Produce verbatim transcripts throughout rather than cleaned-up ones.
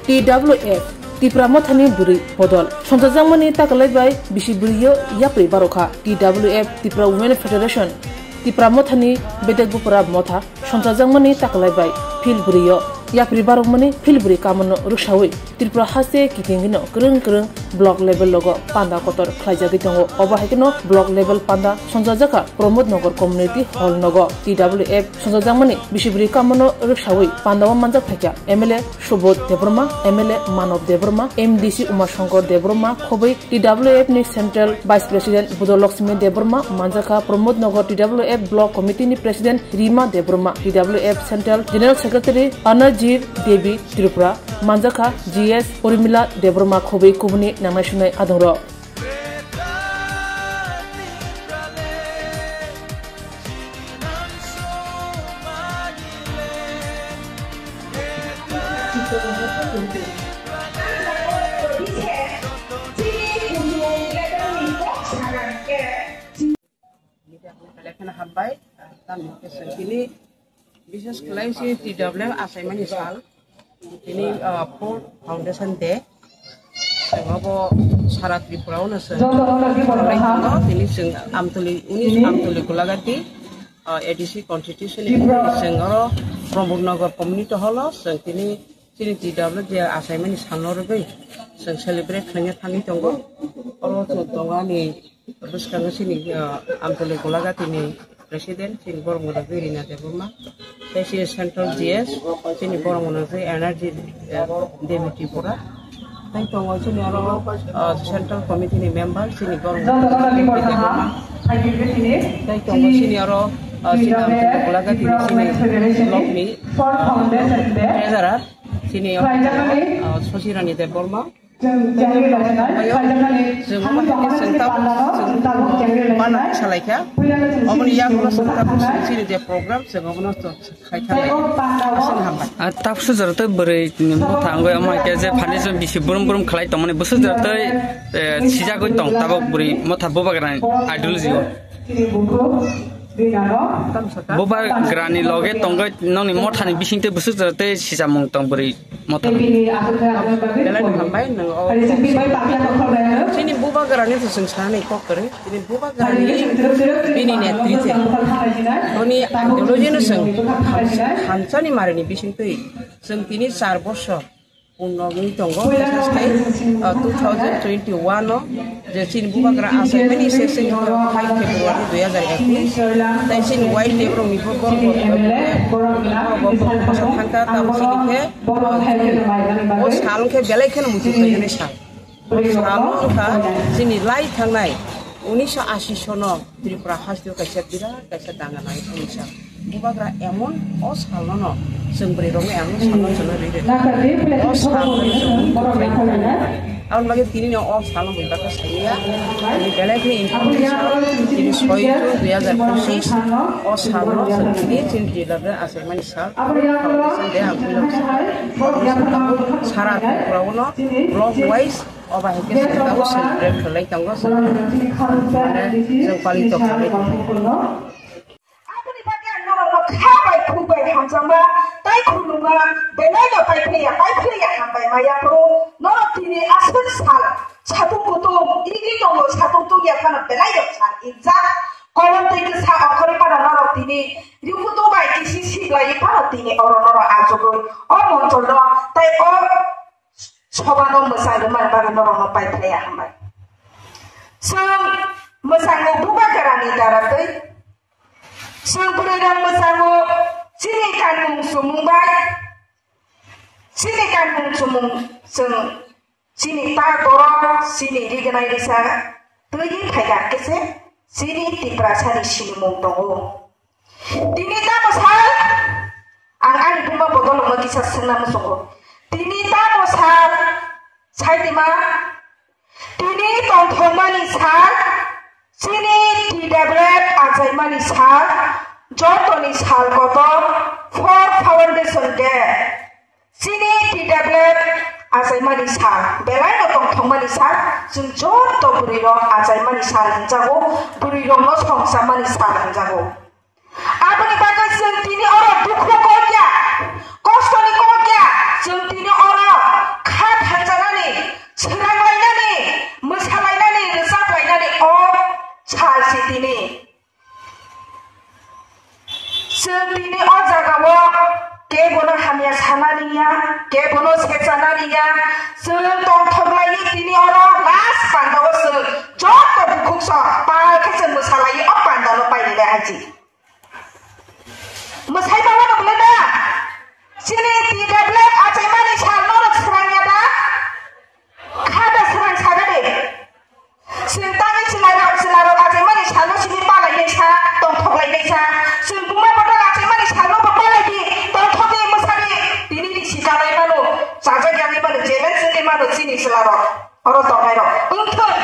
T W F, Tipra Mothani Bwrwi Bodol. Songchajakmani takalai bai bisi bwrwio yapri barokha. T W F, Tipra Women Federation, Tipra Mothani Bedek Bupra Motha. Songchajakmani takalai bai phil bwrwio yapri barokmani phil bwrwi kamono rwksawi Tripura haste kitingino kwrwng kwrwng block level logo panda kotor khlaijagwi tongo. Obo hai kheno block level panda songchajakha Pramod Nagar Community Hall nogo. T W F songchajakmani bisi bwrwi kamono rwksawi pandao manjak phaikha M L A Subodh Debbarma, M L A Manob Debbarma, M D C Uma Shankar Debbarma, khobwi T W F ni Central Vice President Budolakshmi Debbarma, manjakha Pramod Nagar T W F Block Committee ni President Rima Debbarma, T W F Central General Secretary Anajir Devi Tripura, manjakha G S Urmila Debbarma, khobwi kubuni nangnai sunai adongrok. Belai kheno hambai, tamni hwnkhe chwng tini bises khlai se T W F achaimani sal, tini, ah, fourth foundation day. Chwng obo sara Tripura-o no chwng khlai tongo. Tini chwng Amtuli, uni Amtuli Golagati, ah, A D C constitution ni chwng oro Pramod Nagar community hall-o chwng tini chini T W F achaimani salno rwgwi chwng celebrate khlaina thangwi tongo. Oro chwng tongo ani bwskango chini, ah, Amtuli Golagati ni President, chini borok mwnakgwi Rina Debbarma, tei chini Central G S, chini borok mwnakgwi Energy, eh, Devi Tripura. Tei tongo chini oro, ah, Central Committee ni member, chini borok mwnakgwi Devi Debbarma. Tei tongo chini oro, ah, chini Amtuli Golagati ni chini block ni, ah, treasurer, chini oro, ah, Sosirani Debbarma. Chwng chengri lainai, khajaknani, chwng omo hai khe chwng tabuk, chwng bana salaikha. Oboni yagulo chwng tabuk chini je program, chwng obono chwng khaikha lai. Aswk hambai. Ah, tabuk sujaro tei bwrwi motha wngwi omo hai khe je phani chwng bisi brum brum khlai tongmani, bwswk jora tei, eh, sijagwi tong tabuk bwrwi motha bubagrani ideology o. Bubagrani loge tongwi nokni mothani bisingtwi bwswk jora tei sisamung tong bwrwi motha. Belai no hambai, nwng o chini bubagrani to chwng sanani kok kwrwi. Chini bubagrani bini netritwe, boni ideology no chwng hamsani marini bisingtwi chwng tini char bosor. Purno wngwi tongo, bwswk tei, uh, two thousand twenty-one o je chini bubagra achaimani se chini five February dui hazar ekwis, tei chini Y T F rokni bo borok bo, borok bo thangkha, tamo chini khe, uh, o sal wngkhe belai kheno muitu khlainani sal. O sal wngkha chini lai thangnai unisho ashi sono. Tripura hasteo kaisa birat kaisa danga nai phunuksa. Bubagra emon o salno no chwng bwrwi rokno emon salno chwngno rwi rw. O salno chwng bwrwi rok. Aboni bagwi tini no o salno bwrwi baksa saiya. Ani belai kheno important sal, tini soi June dui hazar pochisho o salno chwng tini chini jila bre achaimani sal. Foundation day ang buino sara Tripura o no block wise Obo hai khe chwng tabuk celebrate khlai tongo, chwng, mane, chwng palito khlai tongo. Aboni bagwi ang norokno kha bai, khuk bai hamjakma tei khulumma belai no pai phaiya, pai phaiya, hambai maya phuru norok tini aswk sal satung kutung igi tongo, satung tungya phano belai no sal injak, kolom tei kwsa okhorwi phano norok tini rikutung bai kisi siblaiwi phano tini oro norok achugwi o monchorno tei o Sobano mwchang rwmani bagwi norokno pai phlaiya hambai. Chwng mwchango bubagrani dara twi. Chwng bwrwirok mwchango chini kanmung chumung bai. Chini kanmung chumung chwng chini ta borok chini rignai risa twi phaikha khe se chini Tiprasani sinimung tongo. Tini tamo sal? Ang ani buma bodol wngwi kisa swngna muchungo. Tini tamo sal? Saitima? Tini tongthokmani sal, chini T W F achaimani sal, jotoni sal kotor, fourth foundation day. Chini T W F achaimani sal, belai no tongthokmani sal, chwng joto bwrwi rok achaimani sal hwnjago, bwrwi rok no songchamani sal hwnjago. Aboni bagwi chwng tini oro dukhu kok ya, kosto ni kok ya, chwng tini oro Sechana riya, chwng tongthok lai tini oro last panda o chwng joto bukhuk so pal khe chwng mwsalai o panda no pai rida hai chi. Mwsai ba wano bwle da? Chini T W F achaimani sal norok swrang ya da? Kha da swrang saga de. Chwng tangwi chwla rok, chwla rok achaimani salo simi palai nai sa, tongthok lai nai sa. Chwng buma bodol achaimani salo bo palai di, tongthok di, mwsa di. Tini di si kalai mano, chajak yangwi mano, challenge wngwi mano chini chwla rok. Oro tongnai rok. Wngthok,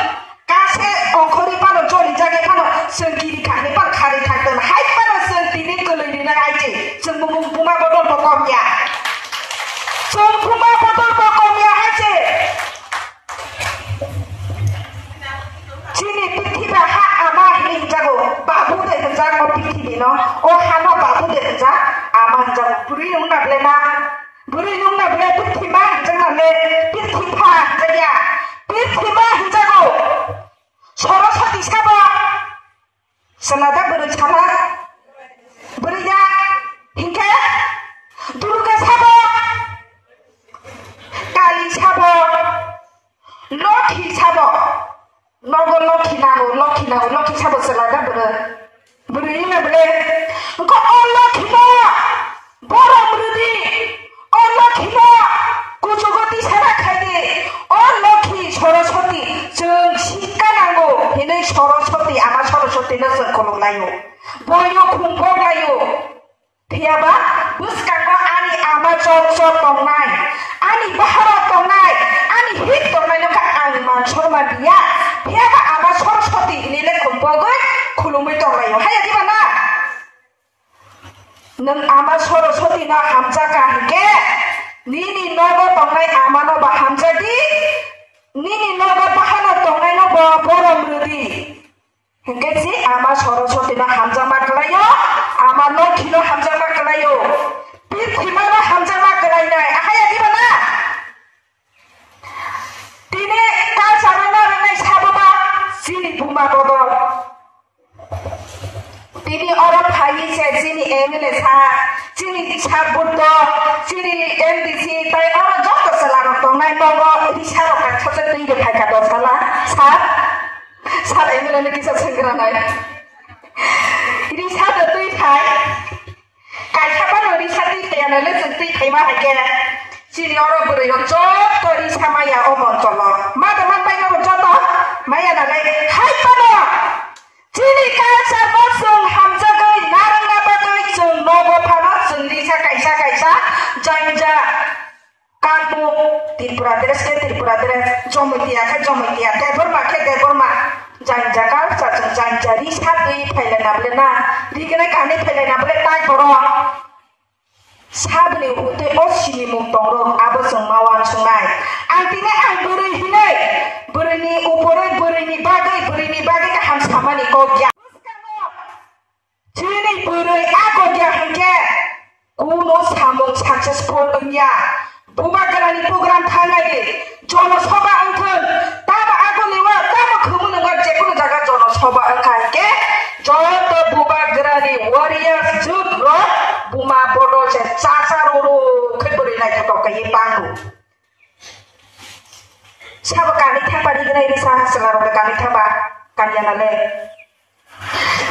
kase ongkhorwi phano, joli jagwi phano, chwng kiri kha hinwi phano kharwi thangtong. Hai phano chwng tini kwlwi rinai hai se. Chwng bumung buma bodol bo kom ya. Chwng buma bodol bo kom ya hai se. Chini prithibi ha ama hinwi hwnjago, babu de hwnjak o prithibi no, o hano babu de hwnjak, ama hwnjago, bwrwi wngna bwle na, bwrwi wngna bwle prithiba hwnjakna le, prithiba hwnjakya, prithiba hwnjago, Soroswati sabo, Sanada bwrwi sala, bwrwi ya, hinkhe, Durga sabo, Kali sabo, Lokhi sabo, nogo Lokhi nango, Lokhi nango, Lokhi sabo chwla da bwrwi. Bwrwi wngna bwle. Wngkha o Lokhi no borom rwdi, o Lokhi no kuchugo tisana khaidi, o Lokhi Soroswati chwng sikka nango hinwi Soroswati ama Soroswati no chwng khulumlaio. Boino khumphok laio. Phiyaba bwskango ani ama chok chok tongnai, ani bahara tongnai, ani hik tongnai no kha ang man sorma biya. Phiyaba ama Soroswati hinwi le khumpogwi khulumwi tonglaio. Haya diba na? Nwng ama Soroswati no hamjak ka hinkhe, nini nogo tongnai ama no bo hamjak di, nini nogo bahano tongnai no bo borom rwdi. Hinkhe si ama Soroswati no hamjakma kwlaio, ama Lokhi no hamjakma kwlaio, Pithima no hamjakma kwlainai, ahai adiba na? Tini culture no narwknai sabo ba chini buma bodol. Tini oro phaiwi se chini M L A sa, chini sa Buddho, chini M D C, tai oro joto chwla rok tongnai nogo risa rok kha khacha twi de phaikha dosala, sir. Sir, M L A ni kisa senggra nai. Risa da twi thai. Kaisa phano risa twi thai ya nai le chwng twi thai ma hai khe. Chini oro bwrwi rok joto risa maya o moncholo. Ma da man bai no joto maya na le hai phano. Chini culture no chwng hamjagwi narwkna bagwi chwng nogo phano chwng risa kaisa kaisa janja. Kanmung, Tripura dress khe Tripura dress, Jamatia khe Jamatia, Debbarma khe Debbarma, janja culture chwng janja ri satwi phailai na bwle na, ri gwnai kanwi phailai na bwle tai borok. Saboni hwtwi o sinimung tongrok abo chwng ma uansuknai. Ang tini ang bwrwi hinwi, bwrwini upore bwrwini bagwi, bwrwini bagwi kaham samani kok ya. Chini bwrwi a kok ya hinkhe kuno samung successful wngya. Bubagrani program thangnai di, jono soba wngthun, tamo agoni wa, tamo khumuni wa, jekunu jaga jono soba wngkha hinkhe joto Bubagrani warriors youth rok buma bodol se chacha roro khe bwrwi naithotok kaiwi pango. Sabo kanwi thangba rignai risa chwla rok kanwi thangba kanya nale.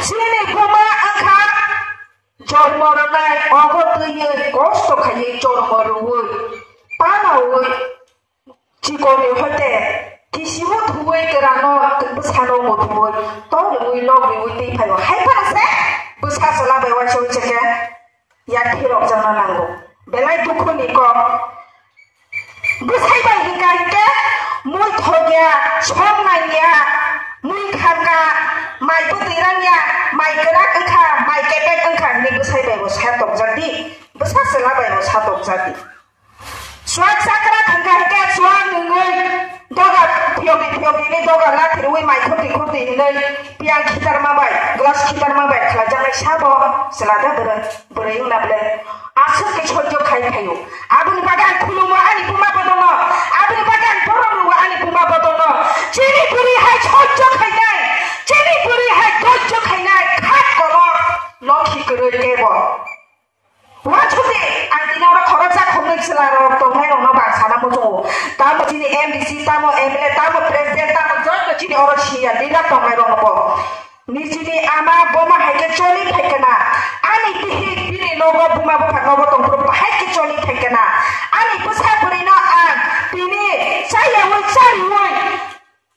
Chini buma wngkha jormo rwnai ogo twiwi kosto khaiwi jormo rwui panaui chikoni hoite kisimo thuwi kerano bwsano muthuwi to rwui log rwui twi phaio hai phano se bwsa chwla bai uaisa uaisa khe. Yak phirok jakna nango. Belai dukhuni kok. Bwsai bai hinka hinkhe mui thok ya, som nang ya, mui kharka, mai bwtwi rang ya, mai kwrak wngkha, mai kepek wngkha hinwi bwsai bai bo sa tokjak di. Bwsa chwla bai bo sa tokjak di. Chuak chakra thangkha hinkhe chuak nungwi doga phiyokni phiyokni doga lathirwi mai khurti khurti hinwi piyang khitarma bai, glass khitarma bai khlaijaknai sabo chwla da bwrwi. Bwrwi wngna bwle aswk khe sojjo khai phaio. Aboni bagwi ang khulumo ani buma bodolno, aboni bagwi ang borom rwo ani buma bodolno. Chini bwrwi hai sojjo khainai, chini bwrwi hai dojjo khainai, khat kolok lokhi kwrwi kebo. Uansukdi ang tini oro khoroksa khornwi chwla rok tongnai rokno bang Tamo chini M D C, tamo M L A, tamo president, tamo joto chini oro senior leader tongnai rokno bo. Nijini ama boma hai khe choli phai kana. Ani bihik bini nogo buma bupha nogo tongphuru bahai khe choli phai kana. Ani bwsa bwrwino ang tini chayaui chariui,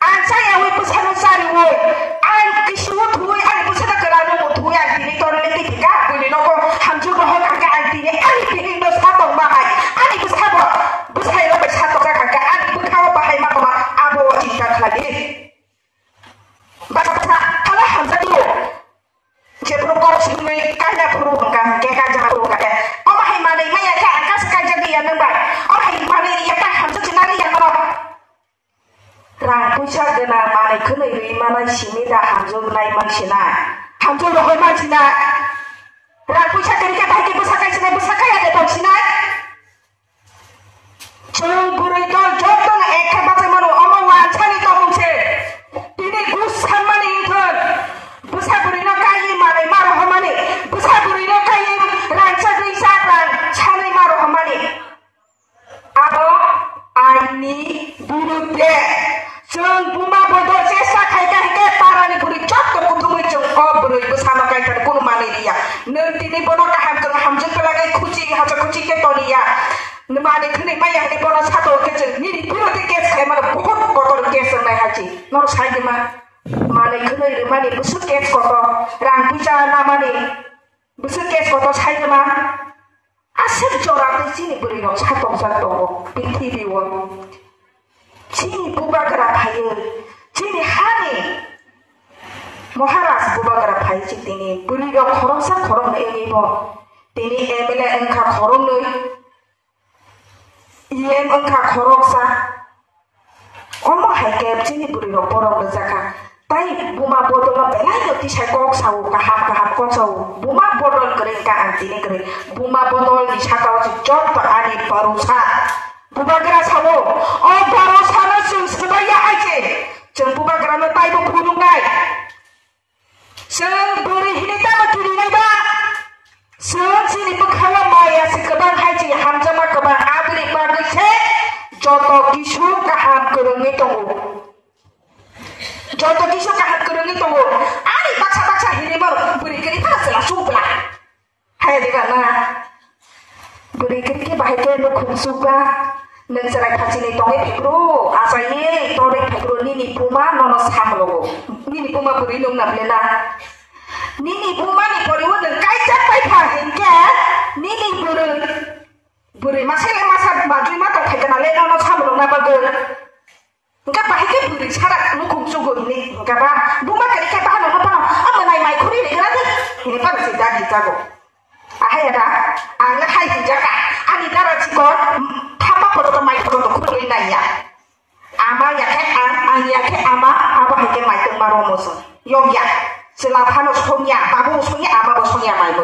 ang chayaui bwsano chariui, ang kisiui thuui, ani bwsano kwlano thuui, ang tini torle twi thika, buini nogo hamjwk rohor kha khe ang tini ani bihikno sa tongma hai. Ani bwsabo, bwsai rok bai sa tongkha kha khe, ani bwkhao bahai ma tongma, abo chinta khlai di. Basa basa thala hamjakgo. Jephuru kok swngnai kaina phuru hwnkha hwnkhe kaijak phuru hwnkha khe. Omo hai manwi maya khe ang kasa kaijak ya nwng bai. Omo hai manwi ya ta hamjak se nari ya nono. Rang puisa gwnang manwi khwnwi rwi manai simi da hamjak nai man sinai. Hamjak rohoi man sinai. Rang puisa kwrwi khe bai khe bwsa kai sinai, bwsa kai ya de tong sinai. Chwng bwrwi dol jotono ekha bachai mano, omo wansani tongmung se. Tini gus sanmani wngthon. Bwsa bwrwino kaiwi manwi ma rohormani. Bwsa bwrwino kaiwi rangchak ringchak rang sanwi ma rohormani. Abo aini birudde. Chwng buma bodol chesta khaikha hinkhe parani bwrwi jotto kuthumwi chwng o bwrwi bwsano kaithar kunu manwi riya. Nwng tini bono kaham kwrwng hamjwk kwlagwi khuchi hacha khuchi khe toniya. Nwng manwi thwnwi maya hwnwi bono sato khe chwng nini birudde case khaimano, buhut kotor case wngnai hachi. Norok sai di ma. Manwi khwnwi rwmani bwswk case kotor, rang puisa namani bwswk case kotor sai di ma. Aswk jora tei chini bwrwi rok sa tongjak tongo prithibi o. Chini bubagra phaiwi, chini hani Maharaj bubagra phai chi tini bwrwi rok khoroksa khoroknwi wngwi bo. Tini M L A wngkha khoroknwi, E M wngkha khoroksa. Omo hai khe chini bwrwi rok borok rwjak kha. Tai buma bodol no belai no tisai kok sao, kaham kaham kok sao. Buma bodol kwrwi wngkha ang tini kwrwi. Buma bodol ni saka o se jotto ani bharosa. Bubagra sao, o bharosa no chwng swbai ya hai se. Chwng bubagra no taibo phunuknai. Chwng bwrwi hinwi tamo kirinai ba? Chwng chini bwkhango maya se kwbang hai, chini hamjakma kwbang, aboni bagwi se joto kisu kaham kwrwngwi tongo. Joto kisu kaham kwrwngwi tongo. Ani baksa baksa hinwi mano bwrwi kwrwi phano chwla chubla. Hai diba na? Bwrwi kwrwi khe bahai khe nukhung chukba. Nwng chwrai phachini tongwi phaikro, achaiwi tongwi phaikro, nini buma nono samlogo. Nini buma bwrwi nung na ble na? Nini bumani poriwo nwng kaijak pai pha hinkhe nini bwrwi, bwrwi masa le masa majui ma tong phaikana le nono samlong na bagwi. Hingke bahai khe bwrwi sara nukhung chugo hini hingke ba buma kwrwi khe bahai no phano a mwnai mai khuri ri gra de hini phano se dagi jago. Ahai ada ang hai hinjaka ani dara chikon thapa photo to mai photo to khuri nai ya. Ama ya khe ang, ang ya khe ama, abo hai khe mai tong ma romo so. Yong ya. Chwla phano song ya, babu song ya, ama bo song ya mai bo.